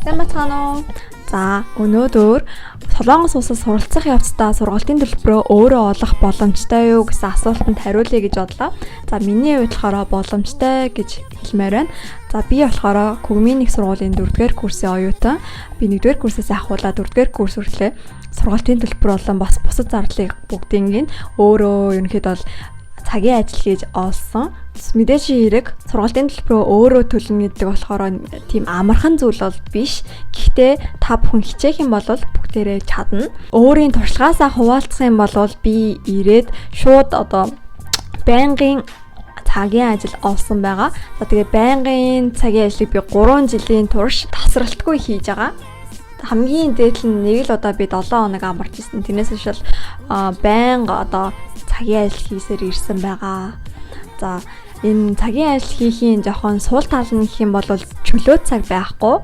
Сайн бацгаана уу? За, өнөөдөр Солонгос улсад суралцах явцдаа сургалтын төлбөрөө өөрөө олох боломжтой юу гэсэн асуултанд хариулъя гэж бодлоо. За, миний хувьд болохоор боломжтой гэж хэлмээр байна. За, би болохоор Кугмин их сургуулийн 4-р курсын оюутан. Би 1-р курсээс ахуулаад 4-р курс хүртлээ сургалтын төлбөр болон бас бусад зардлыг бүгдийг нь өөрөө ерөнхийдөө бол цагийн ажил хийж олсон. Мэдээж хэрэг сургалтын төлбөрөө өөрөө төлнө гэдэг болохоор тийм амархан зүйл бол биш. Гэхдээ та бүхэн хичээх юм бол бүгдээрээ чадна. Өөрийн туршлагаасаа хуваалцах юм бол би ирээд шууд одоо байнгын цагийн ажил олсон байгаа. За, тэгээ байнгын цагийн ажлыг би 3 жилийн турш тасралтгүй хийж байгаа. Хамгийн дээд нь нэг л удаа би 7 хоног амарч ирсэн. Тэрнээс хойш байнга одоо цагийн ажил хийсээр ирсэн байгаа. За, энэ цагийн ажил хийхийн жоохон сул тал нь гэх юм бол чөлөө цаг байхгүй.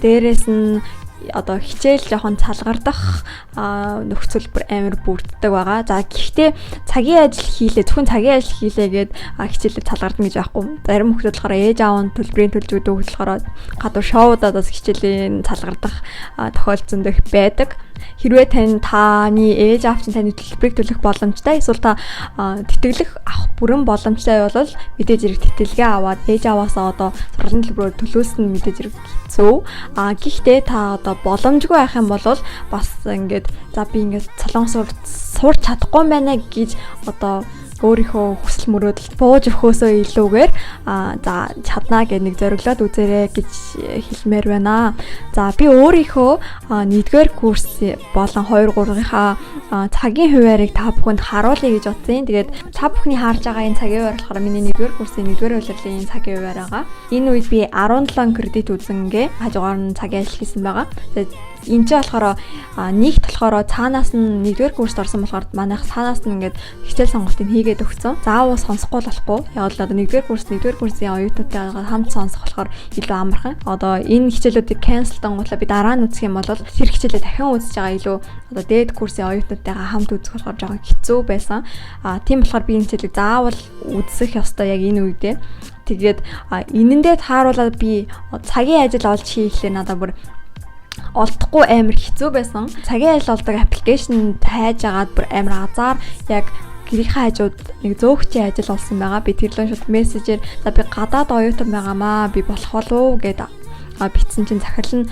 Дээрээс нь одоо хичээл жоохон цалгардах нөхцөл бүр амар бүрддэг байгаа. За, гэхдээ цагийн ажил хийлээ, зөвхөн цагийн ажил хийлээ гээд хичээлээ цалгардна гэж байхгүй. Зарим хүмүүс болохоор ээж аав нь төлбөрийн төлж өгдөг болохоор гадуур шоудаад бас хичээлийн цалгардах тохиолдол зөндөх байдаг. Хэрвээ тань тааны ээж аав чинь таны төлбөрийг төлөх боломжтой, эсвэл та тэтгэлэг авах бүрэн боломжтой бол мэдээж хэрэг тэтгэлгээ аваад ээж аваасаа одоо сургуулийн төлбөрөөр төлөөсөн мэдээж хэрэг хэцүү. А гэхдээ та одоо боломжгүй байх юм бол бас ингээд за, би ингээд Солонгос сурч чадахгүй юм байна гэж одоо өөрийнхөө хүсэл мөрөөдөл бууж өгөхөөсөө илүүгээр за, чаднаа гэж нэг зориглоод үзээрэй гэж хэлмээр байна. За, би өөрийнхөө нэгдүгээр курс болон 2 3-ынхаа цагийн хуваарийг та бүхэнд харуулъя гэж бодсон. Тэгээд та бүхний харж байгаа энэ цагийн хуваар болохоор миний нэгдүгээр курсын нэгдүгээр улирлын цагийн хуваар байгаа. Энэ үед би 17 кредит үзэнгээ хажуугаар нь цагийн ажил хийсэн байгаа. Тэгээд энэ чинь болохоор нэгт болохоор цаанаас нь нэгдүгээр курст орсон болохоор манайх цаанаас нь ингээд хичээл сонголтыг хийгээд өгсөн. Заавал сонсохгүй болохгүй. Яг л одоо нэгдүгээр курс, нэгдүгээр курсын оюутнуудтайгаа хамт сонсох болохоор илүү амархан. Одоо энэ хичээлүүдийг cancel дангуутлаа би дараа нь үзэх юм бол тэр хичээлээ дахин үзэж байгаа илүү одоо дээд курсын оюутнуудтайгаа хамт үзэх болохоор жоохон хэцүү байсан. А тийм болохоор би энэ хичээлийг заавал үзэх ёстой яг энэ үедээ. Тэгээд энэндээ тааруулаад би цагийн ажил олж хийхлээр надад бүр олдохгүй амар хэцүү байсан. Цагийн ажил олдог application хайж агаад бүр амар азар яг гэрийнхээ хажууд нэг зөөгчийн ажил олсон байгаа. Би тэр лөн шууд мессежээр за, би гадаад оюутан байгаамаа, би болох болов уу гэд битсэн чинь захирал нь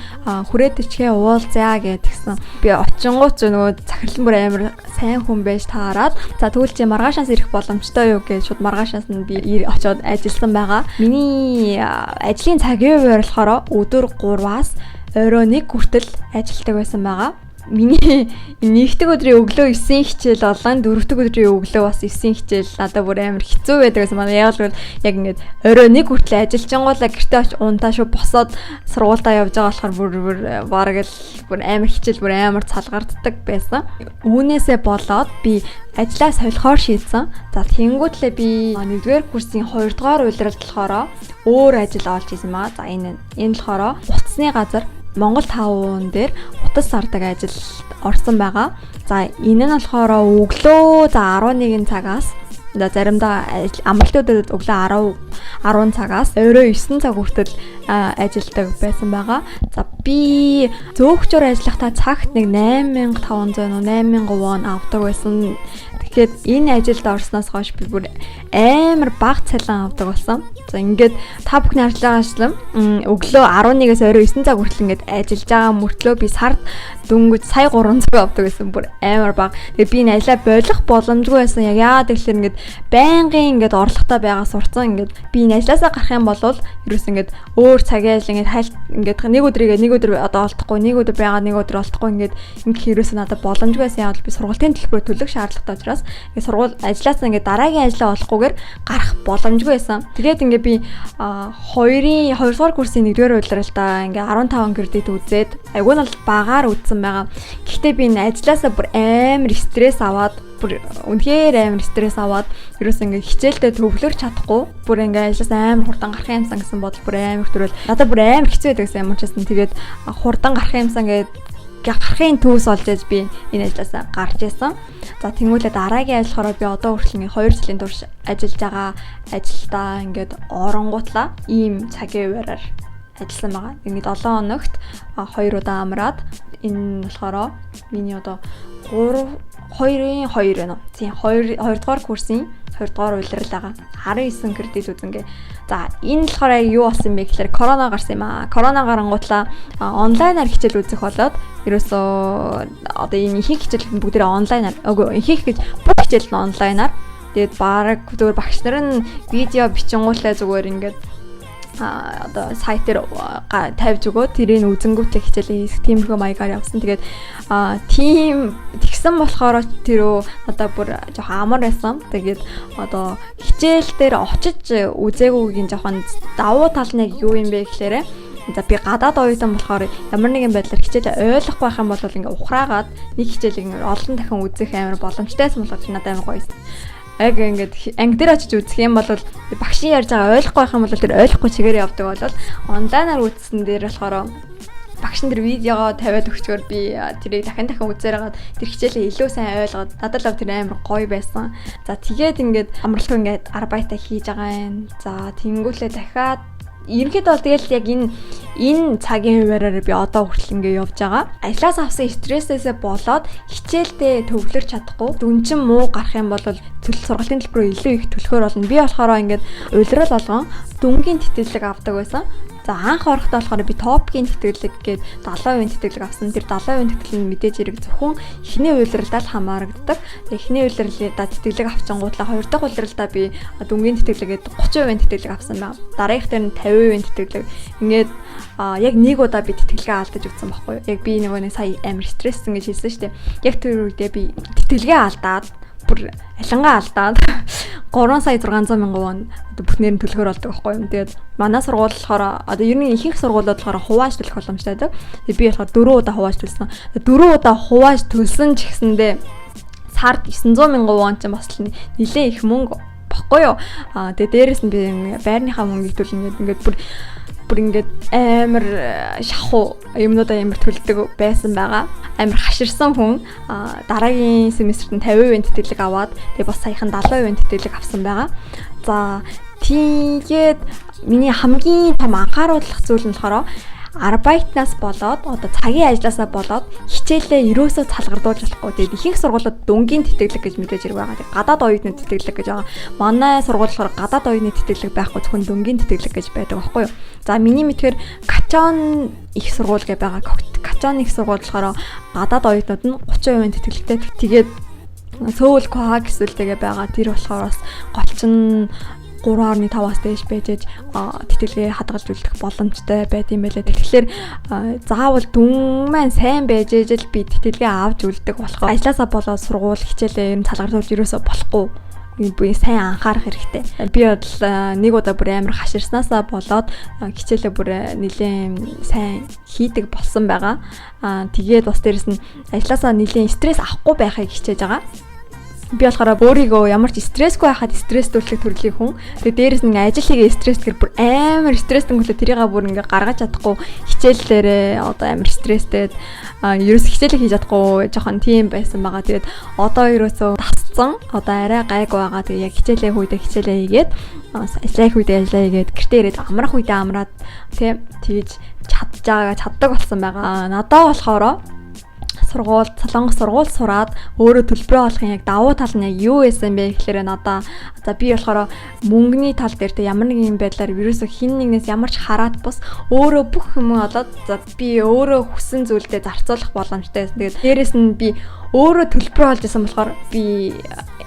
хүрээд ичгээ уулзъя гэж тэгсэн. Би очингууд ч нөгөө захирал нь бүр амар сайн хүн байж таарад, за, тэгвэл чи маргаашаас ирэх боломжтой юу гэж шууд маргаашаас нь би очиод ажилласан байгаа. Миний ажлын цагийн хуваар болохоор өдөр 3-аас орой 1 хүртэл ажилладаг байсан байгаа. Миний нэгдэх өдрийн өглөө 9 хичээл болон дөрөвдүг өдрийн өглөө бас 9 хичээл надад бүр амар хэцүү байдаг гэсэн. Манай яг л яг ингээд орой 1 хүртэл ажиллажингуулаа гэртээ очиж унтаа шүү босоод сургуультаа явж байгаа болохоор бүр бараг л бүр амар хичээл бүр амар цалгарддаг байсан. Үүнээсээ болоод би ажлаа солихоор шийдсэн. За, тэгэнгүүтлээ би нэгдүгээр курсын 2 дугаар улиралд болохоор өөр ажил олж исэн маа. За, энэ болохоор утасны газар Монгол 5 дээр утас зардаг ажил орсон байгаа. За, энэ нь болохоор өглөө за 11 цагаас, за, заримдаа амралтын өдрөд өглөө 10 10 цагаас орой 9 цаг хүртэл ажилладаг байсан байгаа. За, би зөөгчөөр ажиллахдаа цагт нэг 8500 8000 вон авдаг байсан. Тэгэхээр энэ ажилд орсноос хойш би бүр амар бага цалин авдаг болсон. За, ингээд та бүхний харж байгаа ажилм өглөө 11-ээс орой 9 цаг хүртэл ингээд ажиллаж байгаа мөртлөө би сард дөнгөж сая 300 авдаг байсан. Бүр амар бага. Тэгээ би энэ ажлаа болох боломжгүй байсан. Яг яагаад гэвэл ингээд байнгын ингээд орлоготой байгаа сурцсан. Ингээд би энэ ажлаасаа гарах юм бол ерөөс ингээд өөр цагийн ажил ингээд хайлт ингээд нэг өдрийгээ нэг өдөр одоо олдохгүй, нэг өдөр байгаа, нэг өдөр олдохгүй, ингээд ингэх ерөөсөө надад боломжгүй байсан. Яг л би сургалтын төлбөрөө төлөх шаардлагатай учраас ингээд сургууль ажлаасаа ингээд дараагийн ажлаа олохгүйгээр гарах боломжгүй байсан. Тэгээд ингээд би хоёрын хоёрдугаар курсын нэгдүгээр улиралдаа ингээд 15 кредит үзээд айгүй нь багаар үзсэн байгаа. Гэхдээ би энэ ажлаасаа бүр амар стресс аваад, бүр үнэхээр амар стресс аваад, ерөөс ингээд хичээлдээ төвлөрч чадахгүй, бүр ингээд ажлаас амар хурдан гарах юмсан гэсэн бодол бүр амар төрөөл надад бүр амар хэцүү байдаг гэсэн ямар ч байсан. Тэгээд хурдан гарах юмсан гээд гарахын төвс олж аж би энэ ажлаасаа гарч исэн. За, тэнгүүлээ дараагийн ажил болохоор би одоо хүртэл ингээд 2 жилийн турш ажиллаж байгаа ажилдаа ингээд оронгуутлаа ийм цагийн хуваараар ажилласан байгаа. Ингээд 7 хоногт 2 удаа амраад, энэ нь болохоор миний одоо 3 2-ын 2 байна. Тийм, 2 2 дугаар курсын 2 дугаар улирал байгаа. 19 кредит үзэнгээ. За, энэ болохоор яг юу болсон юм бэ гэхээр корона гарсан юм аа. Корона гарангуутлаа онлайнаар хичээл үзэх болоод, ерөөсөө одоо энэ ихэнх хичээл нь бүгдээрээ онлайнаар, үгүй, ихэнх гэж, бүх хичээл нь онлайнаар. Тэгээд бараг зүгээр багш нар нь видео бичингуулаа зүгээр ингээд одоо сайт дээр тавьж өгөө, тэрийг үзэнгүүтээ хичээлээ хийх тиймэрхүү маягаар явсан. Тэгээд тийм тэгсэн болохоор тэрөө одоо бүр жоохон амар байсан. Тэгээд одоо хичээл дээр очиж үзээгүйгийн жоохон давуу тал нь яг юу юм бэ гэхээр, за, би гадаад оюутан болохоор ямар нэгэн байдлаар хичээлээ ойлгохгүй байх юм бол ингээ ухраагаад нэг хичээлийг ингээ олон дахин үзэх амар боломжтой байсан болохоор тэр надад амар гоё. Яг ингээд анги дээр очиж үзэх юм бол багшийн ярьж байгаа ойлгохгүй байх юм бол тэр ойлгохгүй чигээр явдаг бол, онлайнаар үзсэн дээр болохоор багш нар видеогоо тавиад өгчөөр би тэрийг дахин дахин үзээр хагаад тэр хичээлээ илүү сайн ойлгоод надад л тэр амар гоё байсан. За, тэгээд ингээд амралтгүй ингээд Arbeit аа хийж байгаа юм. За, тэнгүүлээ дахиад ерөнхийдөө бол тэгэл яг энэ цагийн хуваараар би одоо хүртэл ингээ явж байгаа. Ажлаас авсан стрессээсээ болоод хичээлдээ төвлөрч чадахгүй, дүн чин муу гарах юм бол төлөл сургалтын төлбөрөө илүү их төлөхөр болно. Би болохоор ингээд улирал болгон дүнгийн тэтгэлэг авдаг байсан. За, анх орохдоо болохоор би TOPIK-ийн тэтгэлэг гээд 70% тэтгэлэг авсан. Тэр 70% тэтгэлэг нь мэдээж хэрэг зөвхөн эхний улиралдаа л хамаарагддаг. Эхний улирлаа тэтгэлэг авчингуутлаа хоёр дахь улиралдаа би дүнгийн тэтгэлэг гээд 30% тэтгэлэг авсан байна. Дараагийнх дээр нь 50% тэтгэлэг. Ингээд яг нэг удаа би тэтгэлгээ алдаж үзсэн байхгүй юу? Яг би нөгөө нэг сая амар стресссэн гэж хэлсэн шүү дээ. Яг тэр үедээ би тэтгэлгээ алдаад, бүр алингаа алдаад 3 сая 600 мянган вон одоо бүхнээр нь төлөхөр болдог байхгүй юу. Тэгээд манай сургууль болохоор, одоо ер нь ихэнх сургуулиуд болохоор хувааж төлөх боломжтой байдаг. Тэгээд би болохоор 4 удаа хувааж төлсөн. 4 удаа хувааж төлсөн ч гэсэндээ сард 900 мянган вон ч бас л нэлээд их мөнгө баггүй юу. Аа, тэгээд дээрэс нь би байрныхаа мөнгийг төлнө ингээд бүр ингээд амар шахуу юмнуудаа амар төлдөг байсан байгаа. Амар хаширсан хүн дараагийн семестрт нь 50% тэтгэлэг аваад, тэгээ бас саяхан 70% тэтгэлэг авсан байгаа. За, тэгээд миний хамгийн том анхааруулах зүйл нь болохоор Arbeit наас болоод, одоо цагийн ажлаасаа болоод хичээлээ ерөөсөө цалгардуулж болохгүй. Тэгээд ихэнх сургуулиуд дүнгийн тэтгэлэг гэж мэдээж хэрэг байгаа. Тэгээд гадаад оюутны тэтгэлэг гэж байгаа. Манай сургууль болохоор гадаад оюутны тэтгэлэг байхгүй, зөвхөн дүнгийн тэтгэлэг гэж байдаг байхгүй юу? За, миний мэдхээр Качон их сургууль гэж байгаа. Качон их сургууль болохоор гадаад оюутнууд нь 30% тэтгэлэгтэй. Тэгээд Сөүл Кваг эсвэл тэгээ байгаа. Тэр болохоор бас голчин 3.5-аас дээш байж аж тэтгэлгээ хадгалж үлдэх боломжтой байд юм байлаа. Тэгэхээр заавал дүн маань сайн байж ээж л би тэтгэлгээ авч үлдэх болохоор ажлаасаа болоод сургууль хичээлээ ер нь цалгардуулж ерөөсөө болохгүй, би сайн анхаарах хэрэгтэй. Би бол нэг удаа бүр амар хаширснаасаа болоод хичээлээ бүр нэлээд сайн хийдэг болсон байгаа. Аа, тэгээд бас дээрэс нь ажлаасаа нэлээд стресс авахгүй байхыг хичээж байгаа. Би болохоор өөрийгөө ямар ч стрессгүй байхад стресстүүлэх төрлийн хүн. Тэгээ дээрэс нь ажил хийгээ стресс гэхэр бүр амар стресстэн гөлөө тэрийгээ бүр ингээ гаргаж чадахгүй, хичээллээрээ одоо амар стресстэй, ерөөс хичээлээ хийж чадахгүй жоохон тийм байсан байгаа. Тэгээд одоо ерөөсөө тасцсан. Одоо арай гайгүй байгаа. Тэгээ яг хичээлээ хүйдэ хичээлээ хийгээд, ажлаа хүйдэ ажиллаа хийгээд, гэртээ ирээд амрах үедээ амраад, тийм, тэгж чадж байгаа, чаддаг болсон байгаа. Надаа болохоор сургууль, Солонгос сургууль сураад өөрөө төлбөрөө олохын яг давуу тал нь яг юу байсан бэ гэхээр надаа, за, би болохоор мөнгөний тал дээр те ямар нэгэн байдлаар ерөөсөө хин нэгнээс ямар ч хараат бус өөрөө бүх юм олоод, за, би өөрөө хүссэн зүйлдээ зарцуулах боломжтой байсан. Тэгээд дээрэс нь би өөрөө төлбөрөө олж исэн болохоор би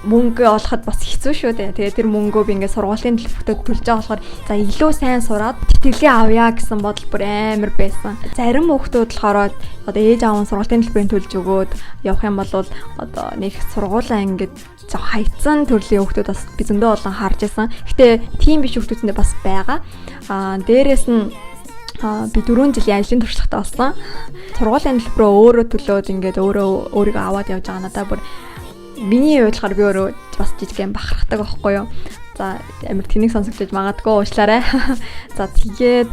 мөнгө олоход бас хэцүү шүү дээ. Тэгээ тэр мөнгөө би ингээд сургуулийн төлбөртөө төлж байгаа болохоор, за, илүү сайн сураад тэтгэлгээ авъя гэсэн бодол бүр амар байсан. Зарим хүүхдүүд болохоор одоо ээж аав нь сургуулийн төлбөрийг төлж өгөөд явах юм бол одоо нэг сургуулаа ингээд хайцсан төрлийн хүүхдүүд бас би зөндөө олон харж байсан. Гэтэ тийм биш хүүхдүүд бас байгаа. Аа, дээрэс нь би 4 жилийн ажлын туршлагатай болсон. Сургуулийн төлбөрөө өөрөө төлөөд ингээд өөрөө өөрийгөө аваад явж байгаа надаа бүр, миний хувьд болохоор би өөрөө бас жижиг юм бахархдаг байхгүй юу. За, амар тэнэг сонсогдож магадгүй, уучлаарай. За, тэгээд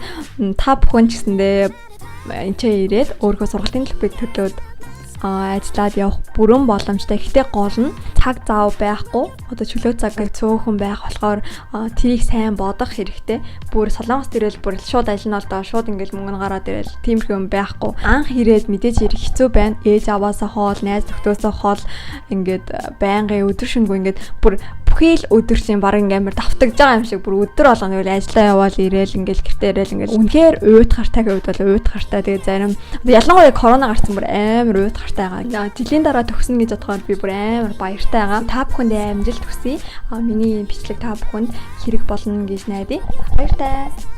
та бүхэн ч гэсэндээ энэ ч ирээд өөрийнхөө сургуулийн төлбөрийг төлөөд Ажиллаад явах бүрэн боломжтой. Гэхдээ гол нь цаг зав байхгүй. Одоо чөлөө цаг гэх цөөхөн байх болохоор тэрийг сайн бодох хэрэгтэй. Бүр Солонгос дээрэл бүр шууд ажиллана л доо, шууд ингээл мөнгө нь гараад ирэл, тиймэрхүү юм байхгүй. Анх ирээд мэдээж хэрэг хэцүү байна. Ээж аваасаа хоол, найз нөхдөөсөө хоол, ингээд байнгын өдөр шөнөгүй ингээд бүр бүхий л өдөр чинь баг ингээм амар давтагж байгаа юм шиг, бүр өдөр болгоно ингээл ажиллаа яваал, ирээл, ингээл гэртээ ирээл, ингээл үнэхээр уйтгартай гэвэл бол уйтгартай. Тэгээ зарим одоо ялангуяа корона гарсан, бүр амар уйтгартай байгаа. Жилийн дараа төгснө гэж бодохоор би бүр амар баяртай байгаа. Та бүхэндээ амжилт хүсье. Миний энэ бичлэг та бүхэнд хэрэг болно гэж найдаа. Баяртай.